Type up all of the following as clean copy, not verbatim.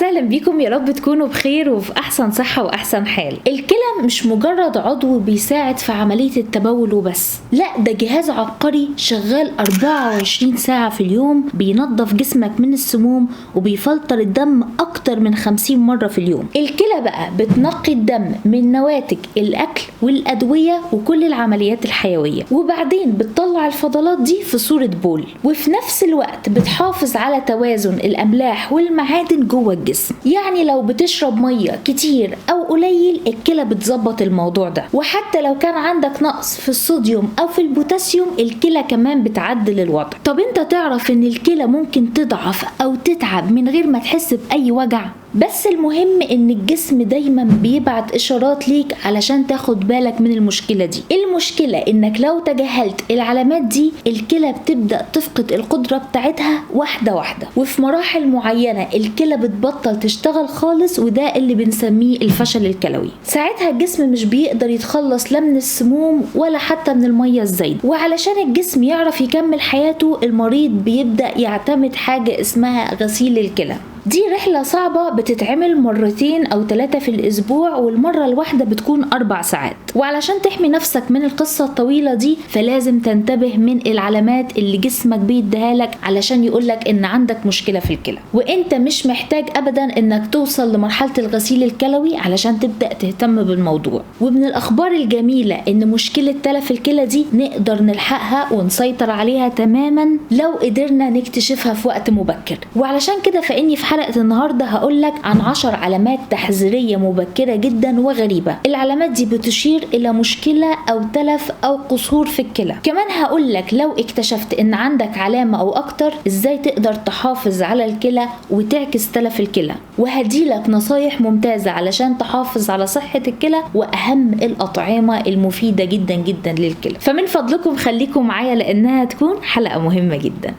وسهلا بيكم، يا رب تكونوا بخير وفي احسن صحة واحسن حال. الكلى مش مجرد عضو بيساعد في عملية التبول وبس، لا ده جهاز عبقري شغال 24 ساعة في اليوم، بينظف جسمك من السموم وبيفلتر الدم اكتر من 50 مرة في اليوم. الكلى بقى بتنقي الدم من نواتج الاكل والادوية وكل العمليات الحيوية، وبعدين بتطلع الفضلات دي في صورة بول، وفي نفس الوقت بتحافظ على توازن الاملاح والمعادن جوه الجسم. يعني لو بتشرب مية كتير او قليل الكلى بتظبط الموضوع ده، وحتى لو كان عندك نقص في الصوديوم او في البوتاسيوم الكلى كمان بتعدل الوضع. طب انت تعرف ان الكلى ممكن تضعف او تتعب من غير ما تحس باي وجع؟ بس المهم ان الجسم دايما بيبعت اشارات ليك علشان تاخد بالك من المشكلة دي. المشكلة انك لو تجاهلت العلامات دي الكلى بتبدأ تفقد القدرة بتاعتها واحدة واحدة، وفي مراحل معينة الكلى بتبطل تشتغل خالص، وده اللي بنسميه الفشل الكلوي. ساعتها الجسم مش بيقدر يتخلص لا من السموم ولا حتى من المية الزايدة، وعلشان الجسم يعرف يكمل حياته المريض بيبدأ يعتمد حاجة اسمها غسيل الكلى. دي رحلة صعبة بتتعمل مرتين أو 3 في الأسبوع، والمرة الواحدة بتكون 4 ساعات. وعلشان تحمي نفسك من القصة الطويلة دي فلازم تنتبه من العلامات اللي جسمك بيديها لك علشان يقولك إن عندك مشكلة في الكلى. وإنت مش محتاج أبدا إنك توصل لمرحلة الغسيل الكلوي علشان تبدأ تهتم بالموضوع. ومن الأخبار الجميلة إن مشكلة تلف الكلى دي نقدر نلحقها ونسيطر عليها تماما لو قدرنا نكتشفها في وقت مبكر. وعلشان كده فإني في حلقة النهاردة هقولك عن 10 علامات تحذيرية مبكرة جدا وغريبة. العلامات دي بتشير إلى مشكلة أو تلف أو قصور في الكلى. كمان هقولك لو اكتشفت إن عندك علامة أو أكتر إزاي تقدر تحافظ على الكلى وتعكس تلف الكلى، وهديلك نصايح ممتازة علشان تحافظ على صحة الكلى وأهم الأطعمة المفيدة جدا جدا للكلى. فمن فضلكم خليكم معايا لأنها تكون حلقة مهمة جدا.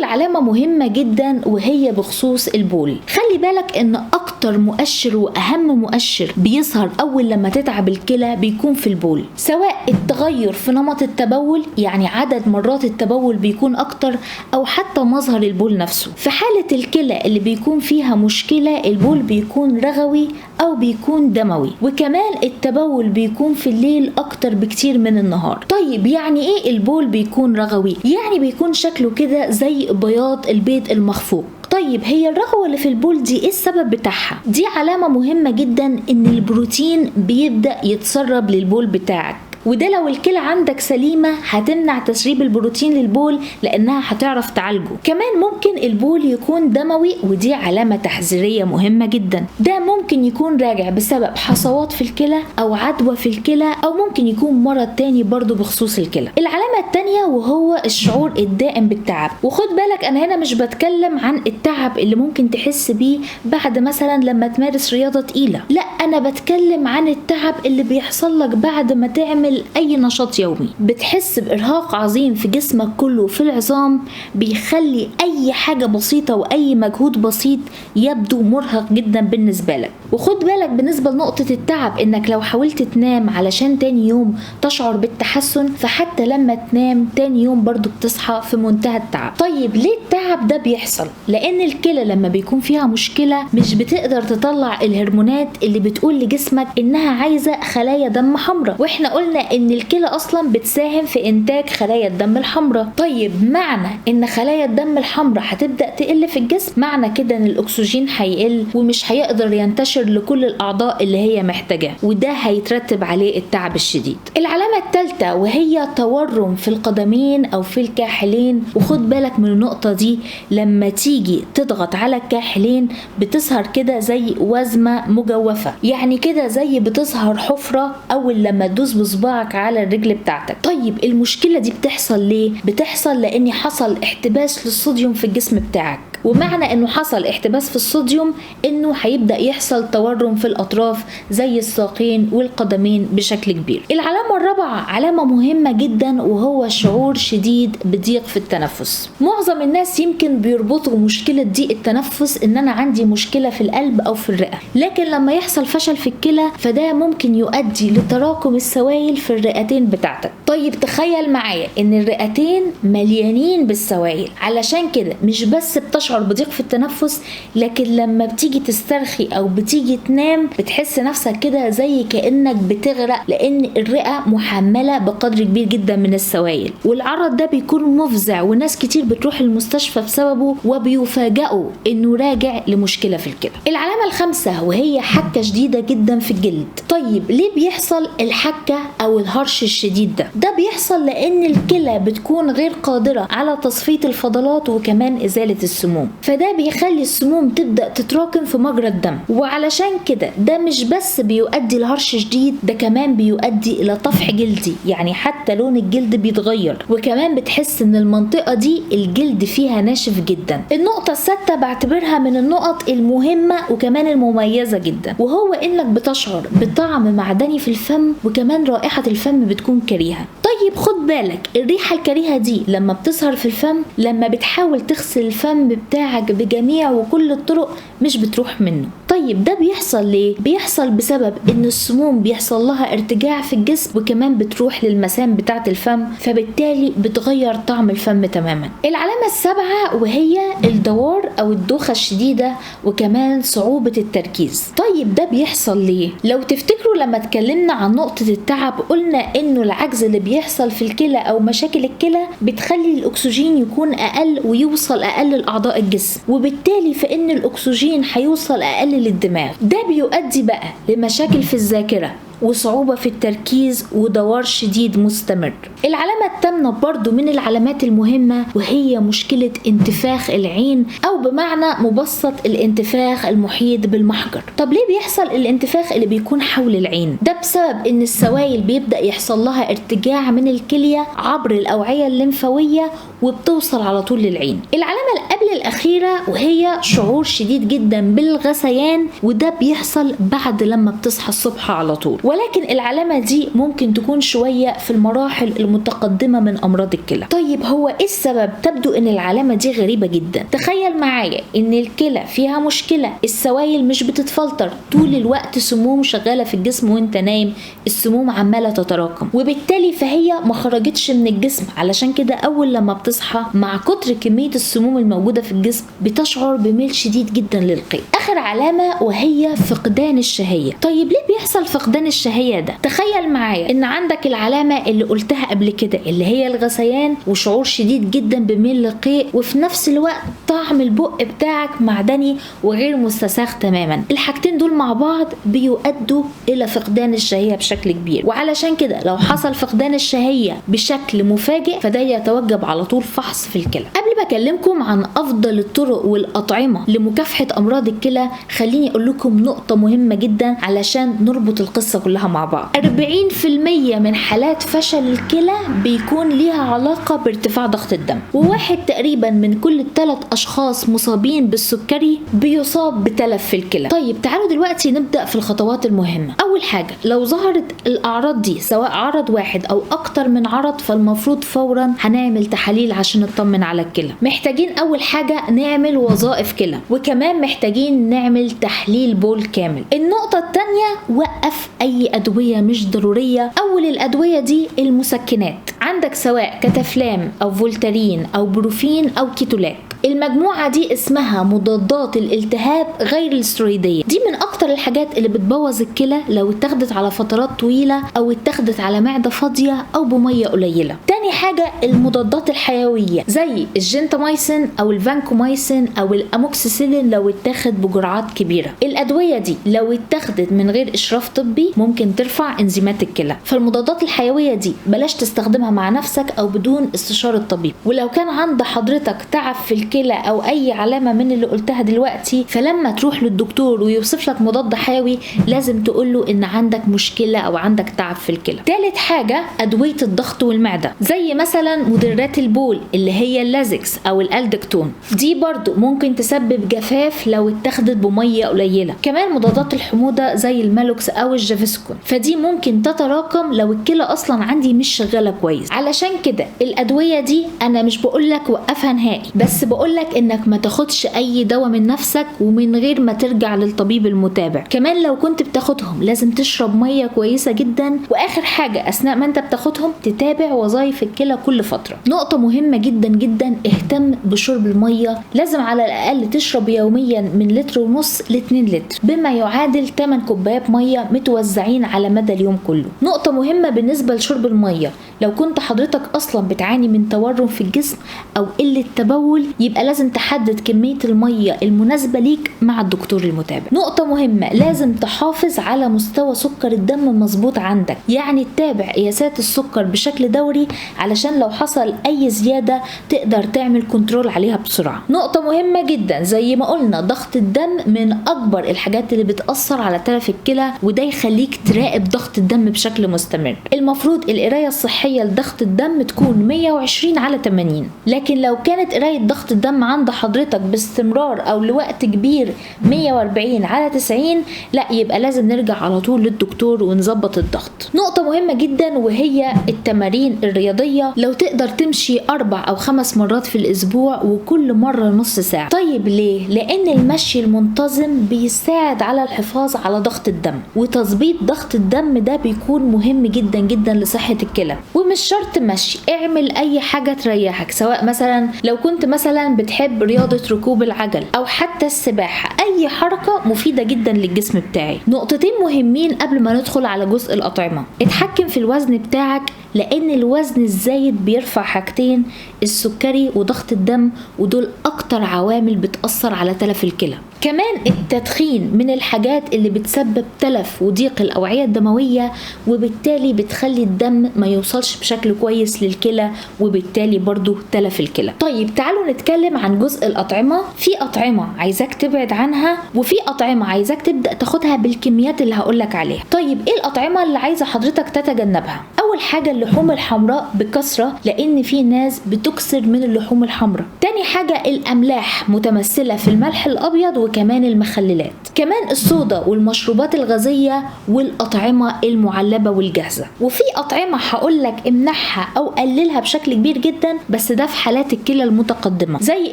علامة مهمة جدا وهي بخصوص البول. خلي بالك ان اكتر مؤشر واهم مؤشر بيظهر اول لما تتعب الكلى بيكون في البول، سواء التغير في نمط التبول يعني عدد مرات التبول بيكون اكتر، او حتى مظهر البول نفسه. في حالة الكلى اللي بيكون فيها مشكلة البول بيكون رغوي او بيكون دموي، وكمان التبول بيكون في الليل اكتر بكتير من النهار. طيب يعني ايه البول بيكون رغوي؟ يعني بيكون شكله كده زي بياض البيض المخفوق. طيب هي الرغوة اللي في البول دي ايه السبب بتاعها؟ دي علامة مهمة جدا ان البروتين بيبدأ يتسرب للبول بتاعك، وده لو الكلى عندك سليمة هتمنع تسريب البروتين للبول لأنها هتعرف تعالجه. كمان ممكن البول يكون دموي، ودي علامة تحذيرية مهمة جدا. ده ممكن يكون راجع بسبب حصوات في الكلى أو عدوى في الكلى، أو ممكن يكون مرض تاني برضو بخصوص الكلى. العلامة التانية وهو الشعور الدائم بالتعب. وخد بالك أنا هنا مش بتكلم عن التعب اللي ممكن تحس بيه بعد مثلا لما تمارس رياضة تقيلة، لا أنا بتكلم عن التعب اللي بيحصل لك بعد ما تعمل اي نشاط يومي. بتحس بارهاق عظيم في جسمك كله في العظام، بيخلي اي حاجة بسيطة واي مجهود بسيط يبدو مرهق جدا بالنسبة لك. وخد بالك بالنسبة لنقطة التعب انك لو حاولت تنام علشان تاني يوم تشعر بالتحسن، فحتى لما تنام تاني يوم برضو بتصحى في منتهى التعب. طيب ليه التعب ده بيحصل؟ لان الكلى لما بيكون فيها مشكلة مش بتقدر تطلع الهرمونات اللي بتقول لجسمك انها عايزة خلايا دم حمراء، واحنا قلنا ان الكلى اصلا بتساهم في انتاج خلايا الدم الحمراء. طيب معنى ان خلايا الدم الحمراء هتبدأ تقل في الجسم، معنى كده ان الاكسجين هيقل ومش هيقدر ينتشر لكل الاعضاء اللي هي محتاجاه، وده هيترتب عليه التعب الشديد. العلامة الثالثة وهي تورم في القدمين او في الكاحلين. وخد بالك من النقطة دي، لما تيجي تضغط على الكاحلين بتظهر كده زي وزمة مجوفة، يعني كده زي بتظهر حفرة اول لما تدوس بصباعك على الرجل بتاعتك. طيب المشكلة دي بتحصل ليه؟ بتحصل لان حصل احتباس للصوديوم في الجسم بتاعك. ومعنى انه حصل احتباس في الصوديوم انه هيبدأ يحصل تورم في الاطراف زي الساقين والقدمين بشكل كبير. العلامة الرابعة علامة مهمة جدا، وهو شعور شديد بضيق في التنفس. معظم الناس يمكن بيربطوا مشكلة ضيق التنفس ان انا عندي مشكلة في القلب او في الرئة، لكن لما يحصل فشل في الكلى فده ممكن يؤدي لتراكم السوائل في الرئتين بتاعتك. طيب تخيل معايا ان الرئتين مليانين بالسوائل، علشان كده مش بس بتشعر بضيق في التنفس، لكن لما بتيجي تسترخي او بتيجي تنام بتحس نفسك كده زي كأنك بتغرق، لان الرئة محملة بقدر كبير جدا من السوائل. والعرض ده بيكون مفزع، وناس كتير بتروح المستشفى بسببه وبيفاجئوا انه راجع لمشكلة في الكلى. العلامة الخامسة وهي حكة شديدة جدا في الجلد. طيب ليه بيحصل الحكة او الهرش الشديد ده؟ ده بيحصل لان الكلى بتكون غير قادرة على تصفية الفضلات وكمان ازالة السموم، فده بيخلي السموم تبدأ تتراكم في مجرى الدم، وعلشان كده ده مش بس بيؤدي لهرش شديد، ده كمان بيؤدي الى طفح جلدي، يعني حتى لون الجلد بيتغير، وكمان بتحس ان المنطقة دي الجلد فيها ناشف جدا. النقطة السادسة بعتبرها من النقط المهمة وكمان المميزة جدا، وهو انك بتشعر بطعم معدني في الفم، وكمان رائحة الفم بتكون كريهة. طيب خد بالك، الريحة الكريهة دي لما بتظهر في الفم، لما بتحاول تغسل الفم بتاعك بجميع وكل الطرق مش بتروح منه. طيب ده بيحصل ليه؟ بيحصل بسبب ان السموم بيحصل لها ارتجاع في الجسم، وكمان بتروح للمسام بتاعة الفم، فبالتالي بتغير طعم الفم تماما. العلامة السابعة وهي الدوار او الدوخة الشديدة، وكمان صعوبة التركيز. طيب ده بيحصل ليه؟ لو تفتكروا لما اتكلمنا عن نقطة التعب قلنا انه العجز اللي بيحصل في الكلى او مشاكل الكلى بتخلي الاكسجين يكون اقل ويوصل اقل لاعضاء الجسم، وبالتالي فان الاكسجين هيوصل اقل للدماغ. ده بيؤدي بقى لمشاكل في الذاكرة وصعوبة في التركيز ودوار شديد مستمر. العلامة الثامنة برضو من العلامات المهمة وهي مشكلة انتفاخ العين، أو بمعنى مبسط الانتفاخ المحيط بالمحجر. طب ليه بيحصل الانتفاخ اللي بيكون حول العين؟ ده بسبب إن السوائل بيبدأ يحصل لها ارتجاع من الكلية عبر الأوعية الليمفاوية وبتوصل على طول للعين. العلامة قبل الأخيرة وهي شعور شديد جدا بالغثيان، وده بيحصل بعد لما بتصحى الصبح على طول، ولكن العلامة دي ممكن تكون شوية في المراحل المتقدمة من أمراض الكلى. طيب هو إيه السبب؟ تبدو إن العلامة دي غريبة جدا. تخيل معايا إن الكلى فيها مشكلة، السوائل مش بتتفلتر، طول الوقت سموم شغالة في الجسم وانت نايم، السموم عمالة تتراكم، وبالتالي فهي ما خرجتش من الجسم. علشان كده أول لما بتصحى مع كتر كمية السموم الموجودة في الجسم بتشعر بميل شديد جدا للقيء. آخر علامة وهي فقدان الشهية. طيب ليه بيحصل فقدان الشهية ده؟ تخيل معايا ان عندك العلامة اللي قلتها قبل كده اللي هي الغثيان وشعور شديد جدا بميل للقيء، وفي نفس الوقت طعم البق بتاعك معدني وغير مستساغ تماما. الحاجتين دول مع بعض بيؤدوا الى فقدان الشهية بشكل كبير، وعلشان كده لو حصل فقدان الشهية بشكل مفاجئ فده يتوجب على طول فحص في الكلى. قبل ما اكلمكم عن افضل الطرق والاطعمة لمكافحة امراض الكلى، خليني اقول لكم نقطة مهمة جدا علشان نربط القصة كلها مع بعض. 40% من حالات فشل الكلى بيكون ليها علاقة بارتفاع ضغط الدم، وواحد تقريبا من كل 3 أشخاص مصابين بالسكري بيصاب بتلف في الكلى. طيب تعالوا دلوقتي نبدأ في الخطوات المهمة. أول حاجة، لو ظهرت الأعراض دي سواء عرض واحد أو أكتر من عرض فالمفروض فورا هنعمل تحاليل عشان نطمن على الكلى. محتاجين أول حاجة نعمل وظائف كلى، وكمان محتاجين نعمل تحليل بول كامل. النقطة الثانية، وقف أي أدوية مش ضرورية. أول الأدوية دي المسكنات، عندك سواء كتافلام أو فولتارين أو بروفين أو كيتولاك. المجموعة دي اسمها مضادات الالتهاب غير الاسترويدية. دي من أكتر الحاجات اللي بتبوظ الكلى لو اتاخدت على فترات طويلة أو اتاخدت على معدة فاضية أو بمية قليلة. تاني حاجة المضادات الحيوية زي الجنتامايسين أو الفانكومايسين أو الأموكسيسيلين لو اتاخد بجرعات كبيرة. الأدوية دي لو اتاخدت من غير إشراف طبي ممكن ترفع انزيمات الكلى، فالمضادات الحيوية دي بلاش تستخدمها مع نفسك أو بدون استشارة طبيب. ولو كان عند حضرتك تعب في الكلى الكلى او اي علامة من اللي قلتها دلوقتي، فلما تروح للدكتور ويوصف لك مضاد حيوي لازم تقوله ان عندك مشكلة او عندك تعب في الكلى. ثالث حاجة ادوية الضغط والمعدة، زي مثلا مدرات البول اللي هي اللازكس او الالدكتون، دي برضو ممكن تسبب جفاف لو اتاخدت بمية قليلة. كمان مضادات الحموضة زي المالوكس او الجافيسكون، فدي ممكن تتراكم لو الكلى اصلا عندي مش شغالة كويس. علشان كده الادوية دي انا مش بقولك وقفها نهائي، بس بقولك انك ما تاخدش اي دواء من نفسك ومن غير ما ترجع للطبيب المتابع. كمان لو كنت بتاخدهم لازم تشرب مية كويسة جدا. واخر حاجة اثناء ما انت بتاخدهم تتابع وظائف الكلى كل فترة. نقطة مهمة جدا جدا، اهتم بشرب المية، لازم على الاقل تشرب يوميا من 1.5 ل 2 لتر، بما يعادل 8 كوبايات مية متوزعين على مدى اليوم كله. نقطة مهمة بالنسبة لشرب المية، لو كنت حضرتك اصلا بتعاني من تورم في الجسم او قلة تبول، يبقى لازم تحدد كمية المية المناسبة ليك مع الدكتور المتابع. نقطة مهمة، لازم تحافظ على مستوى سكر الدم مظبوط عندك، يعني تتابع قياسات السكر بشكل دوري علشان لو حصل اي زيادة تقدر تعمل control عليها بسرعة. نقطة مهمة جدا، زي ما قلنا ضغط الدم من اكبر الحاجات اللي بتأثر على تلف الكلى، وده يخليك تراقب ضغط الدم بشكل مستمر. المفروض القراية الصحية لضغط الدم تكون 120/80، لكن لو كانت قراية ضغط الدم عند حضرتك باستمرار او لوقت كبير 140/90، لا يبقى لازم نرجع على طول للدكتور ونظبط الضغط. نقطة مهمة جدا وهي التمارين الرياضية، لو تقدر تمشي 4 أو 5 مرات في الأسبوع وكل مرة نص ساعة. طيب ليه؟ لأن المشي المنتظم بيساعد على الحفاظ على ضغط الدم، وتظبيط ضغط الدم ده بيكون مهم جدا جدا لصحة الكلى. ومش شرط مشي، اعمل أي حاجة تريحك، سواء مثلا لو كنت مثلا بتحب رياضة ركوب العجل أو حتى السباحة، أي حركة مفيدة جدا للجسم بتاعي. نقطتين مهمين قبل ما ندخل على جزء الأطعمة، اتحكم في الوزن بتاعك، لأن الوزن الزايد بيرفع حاجتين، السكري وضغط الدم، ودول أكتر عوامل بتأثر على تلف الكلى. كمان التدخين من الحاجات اللي بتسبب تلف وضيق الأوعية الدموية، وبالتالي بتخلي الدم ما يوصلش بشكل كويس للكلى، وبالتالي برضو تلف الكلى. طيب تعالوا نتكلم عن جزء الأطعمة. في أطعمة عايزاك تبعد عنها، وفي أطعمة عايزاك تبدأ تاخدها بالكميات اللي هقولك عليها. طيب ايه الأطعمة اللي عايزة حضرتك تتجنبها؟ أول حاجة اللحوم الحمراء بكثرة، لأن في ناس بتكسر من اللحوم الحمراء. تاني حاجة الأملاح متمثلة في الملح الأبيض وكمان المخللات. كمان الصودا والمشروبات الغازية والأطعمة المعلبة والجاهزة. وفي أطعمة هقولك امنعها أو قللها بشكل كبير جدا، بس ده في حالات الكلى المتقدمة، زي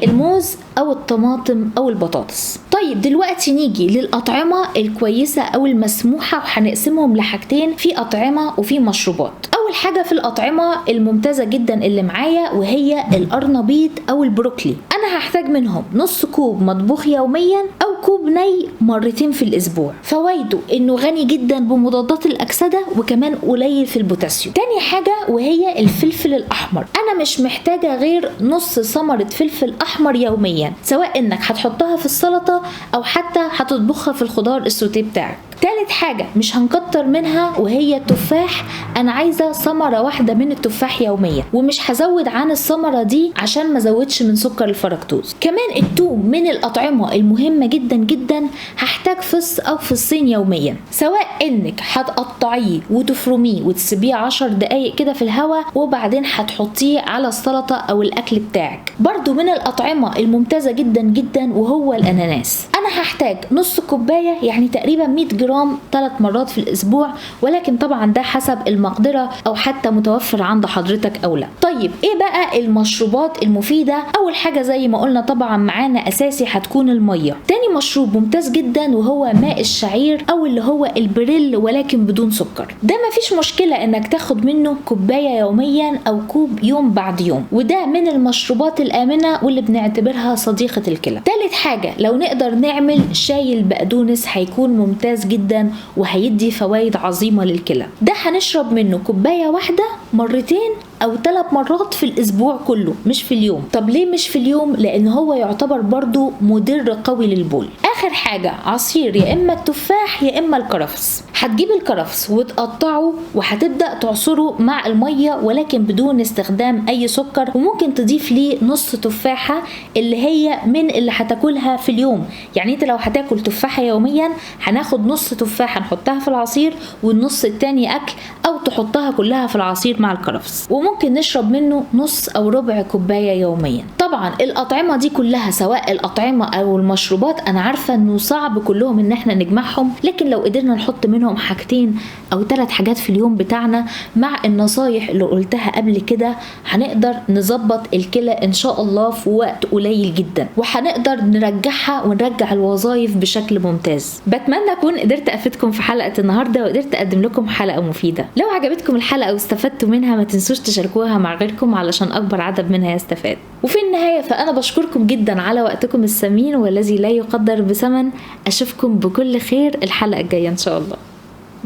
الموز أو الطماطم أو البطاطس. طيب دلوقتي نيجي للأطعمة الكويسة أو المسموحة، وهنقسمهم لحاجتين، في أطعمة وفي مشروبات. أول حاجة في الأطعمة الممتازة جدا اللي معايا وهي القرنبيط أو البروكلي. أنا هحتاج منهم نص كوب مطبوخ يوميا أو كوب ني مرتين في الأسبوع. فوايده إنه غني جدا بمضادات الأكسدة وكمان قليل في البوتاسيوم. تاني حاجة وهي الفلفل الأحمر. أنا مش محتاجة غير نص ثمرة فلفل أحمر يوميا، سواء إنك هتحطها في السلطة أو حتى هتطبخها في الخضار السوتيه بتاعك. تالت حاجة مش هنكتر منها وهي التفاح. أنا عايزة ثمرة واحدة من التفاح يوميا، ومش هزود عن الثمرة دي عشان ما زودش من سكر الفركتوز. كمان التوم من الأطعمة المهمة جدا جدا، هحتاج فص أو فصين يوميا، سواء إنك هتقطعيه وتفرميه وتسيبيه 10 دقايق كده في الهواء وبعدين هتحطيه على السلطة أو الأكل بتاعك. برضو من الأطعمة الممتازة جدا جدا وهو الأناناس. أنا هحتاج نص كوباية يعني تقريبا 100 جرام 3 مرات في الأسبوع، ولكن طبعا ده حسب المقدرة أو حتى متوفر عند حضرتك أو لا. طيب إيه بقى المشروبات المفيدة؟ أول حاجة زي ما قلنا طبعا معانا أساسي هتكون المية. تاني مشروب ممتاز جدا وهو ماء الشعير أو اللي هو البريل ولكن بدون سكر. ده مفيش مشكلة إنك تاخد منه كوباية يوميا أو كوب يوم بعد يوم، وده من المشروبات الآمنة واللي بنعتبرها صديقة الكلى. تالت حاجة لو نقدر نعمل شاي البقدونس هيكون ممتاز جدا وهيدي فوائد عظيمة للكلى. ده هنشرب منه كوباية واحدة مرتين او 3 مرات في الاسبوع كله، مش في اليوم. طب ليه مش في اليوم؟ لان هو يعتبر برضو مدر قوي للبول. اخر حاجة عصير يا اما التفاح يا اما الكرفس. هتجيب الكرفس وتقطعه وهتبدأ تعصره مع المية، ولكن بدون استخدام اي سكر، وممكن تضيف ليه نص تفاحة اللي هي من اللي هتاكلها في اليوم. يعني انت لو هتاكل تفاحة يوميا هناخد نص تفاحة نحطها في العصير والنص التاني اكل، او تحطها كلها في العصير مع الكرفس، وممكن نشرب منه نص او ربع كوباية يوميا. طبعا الاطعمة دي كلها سواء الاطعمة او المشروبات انا عارفة انه صعب كلهم ان احنا نجمعهم، لكن لو قدرنا نحط منهم حاجتين او 3 حاجات في اليوم بتاعنا مع النصايح اللي قلتها قبل كده، هنقدر نظبط الكلى ان شاء الله في وقت قليل جدا، وهنقدر نرجعها ونرجع الوظائف بشكل ممتاز. بتمنى اكون قدرت افيدكم في حلقة النهاردة وقدرت اقدم لكم حلقة مفيدة. لو عجبتكم الحلقة واستفدتوا منها ما تنسوش تشاركوها مع غيركم علشان اكبر عدد منها يستفاد. وفي النهاية فأنا بشكركم جدا على وقتكم الثمين والذي لا يقدر بثمن. أشوفكم بكل خير الحلقة الجاية إن شاء الله.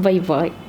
bye bye.